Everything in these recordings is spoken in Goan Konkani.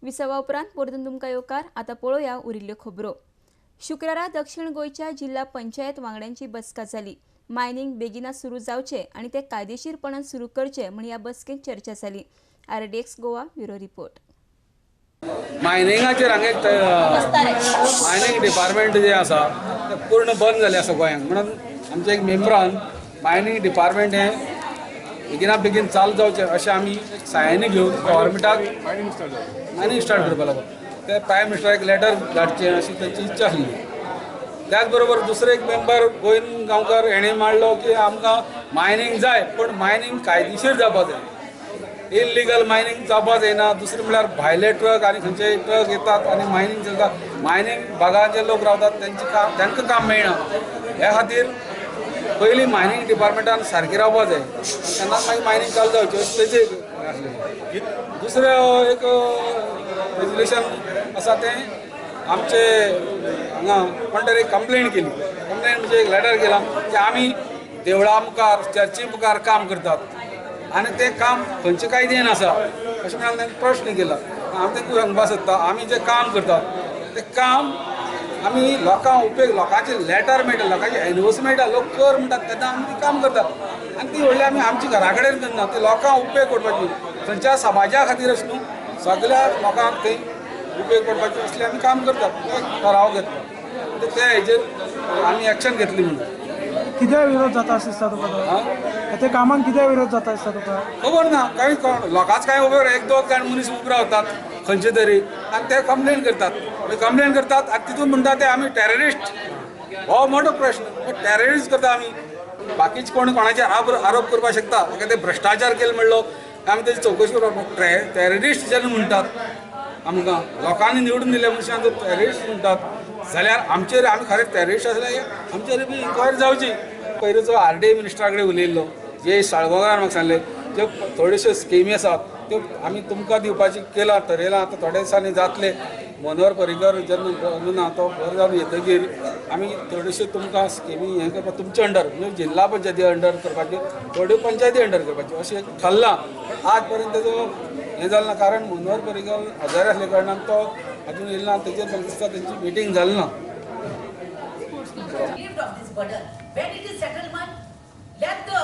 विसवा उपरांत परतून तुमकां येवकार. आतां पळोवया उरिल्ल्यो खबरो. शुक्रारा दक्षिण गोंयच्या जिल्हा पंचायत वांगड्यांची बसका जाली. मायनिंग बेगिना सुरू जावचे आनी ते कायदेशीरपणान सुरू करचे म्हण ह्या बसकेंत चर्चा जाली. RDX Goa bureau report. मायनिंगाचेर हांगा एक मायनिंग डिपार्टमेंट जें आसा तें पूर्ण बंद जालें आसा गोंयांत. म्हणून आमच्या एक मेंबरान मायनिंग डिपार्टमेंट हें बेगिना बेगीन चालू जावचें अशें आमी सायनी घेवन गव्हर्मेंटाक मायनिंग स्टार्ट करपाक लागलो. ते प्रायम मिनिस्टराक लेटर धाडचें अशी तांची इच्छा आसली. त्याच बरोबर दुसरे एक मेंबर गोविंद गांवकर हेणें मांडलो की आमकां मायनिंग जाय पण मायनिंग कायदेशीर जावपाक जाय, इलिगल मायनिंग जावपाक जायना. दुसरें म्हणल्यार भायले ट्रक आनी खंयचे ट्रक येतात आनी मायनिंग चलता, मायनिंग भागांत जे लोक रावतात तेंचे काम तांकां काम मेळना. ह्या खातीर पयलीं मायनिंग डिपार्टमेंटान सारकें रावपाक जाय, तेन्नाच मागीर मायनिंग चालू जावचें अशें तेजें आसलें. दुसरें एक रेजोल्युशन आसा तें आमचे हांगा कोण तरी कंप्लेन केली, कंप्लेन म्हणजे एक लेटर केला की आमी देवळा मुखार चर्ची मुखार काम करतात आनी तें काम खंयचे कायदेन आसा अशें म्हणून तांकां प्रश्न केला. हांव तांकां सांगपाक सोदता आमी जें काम करतात तें काम आमी लोकांक उपेग, लोकांचे लेटर मेळटा, लोकांचे एनओसी मेळटा, लोक कर म्हणटात तेन्ना आमी ती काम करतात आनी ती व्हडली आमी आमच्या घरा कडेन करना, ती लोकांक उपेग पडपाची खंयच्या समाजा खातीर अशें न्हू, सगळ्या लोकांक थंय उपेग पडपाची असले आमी काम करतात. ठराव घेतलो त्या हेजेर आमी एक्शन घेतली. म्हणून कित्याक विरोध जाता अशें दिसता तुका? त्या कामाक कित्याक विरोध जाता दिसता तुका? खबर ना, कांय लोकांच कांय उबे एक दोग जाण मनीस उबे रावतात खंयचे तरी आनी ते कंप्लेन करतात, कंप्लेन करतात आनी तितून म्हणटा ते आमी टेररिस्ट. हो मोठो प्रश्न, टेररिस्ट करता आमी, बाकीचे कोण कोणाचेर आरोप करपाक शकता, ताका ते भ्रश्टाचार केलो म्हणलो आमी तेजी चवकशी करपाक. टेररिस्ट जेन्ना म्हणटात आमकां लोकांनी निवडून दिल्या मनशान जर टेररिस्ट म्हणटात जाल्यार आमचेर आमी खरें टेररिस्ट आसल्यार आमचेर बी इन्क्वायरी जावची. पयलीं जो आरडीए मिनिस्टरा कडेन उलयल्लो जे साळगांवकारान म्हाका सांगलें ज्यो थोड्योश्यो स्किमी आसात त्यो आमी तुमकां दिवपाची केलां ठरयलां, आतां थोड्या दिसांनी जातले. मनोहर पर्रीकर जेन्ना ना तो बरो जावन येतकीर आमी थोड्योश्यो तुमकां स्किमी हें करपाक तुमचे अंडर म्हणजे जिल्हा पंचायती अंडर करपाच्यो, थोड्यो पंचायती अंडर करपाच्यो अशें ठरलां. पण आज पर्यंत तेजो हें जालें ना, कारण मनोहर पर्रीकर आजारी आसल्या कारणान तो अजून येयलो ना. तेजेर म्हाका दिसता तेंची मिटींग जाली ना. When it is settlement, let the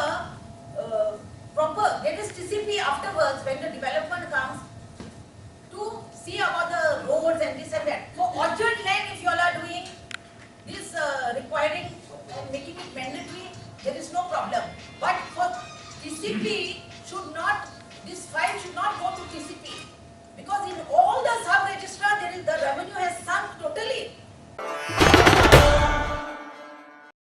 proper, there is TCP afterwards when the development comes to see about the roads and this and that. For orchard land, if you all are doing this requiring and making it mandatory, there is no problem. But for TCP should not